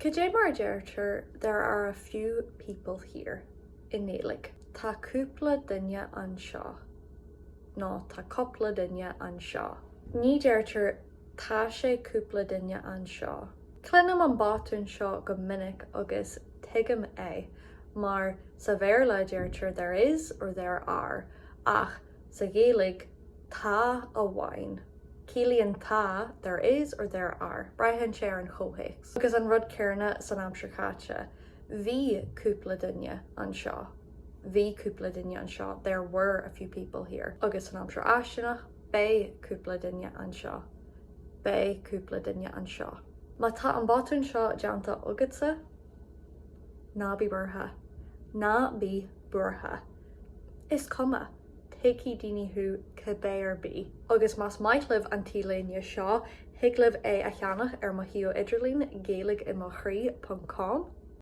Cad é mar a deirtear there are a few people here i nGaeilge? Tá cúpla duine anseo nó tá cúpla duine anseo. Ní deirtear tá sé cúpla duine anseo. Cluinim an botún seo go minic agus tuigim é, mar sa Bhéarla deirtear there is or there are ach sa Ghaeilge tá amháin. Ciallaíonn tá there is or there are. Braitheann sé ar an chomhthéacs. Agus an rud céanna san aimsir chaite. Bhí cúpla duine anseo. Bhí cúpla duine anseo. There were a few people here. Agus san aimsir fháistineach, beidh cúpla duine anseo. Beidh cúpla duine anseo. Má tá an botún seo déanta agatsa, ná bí buartha. Ná bí buartha. Is cuma. Tuigfidh daoine thú cibé ar bith. Agus más maith libh an t-léine seo, thig libh é a cheannach ar mo shuíomh idirlín gaeilgeimochroí.com.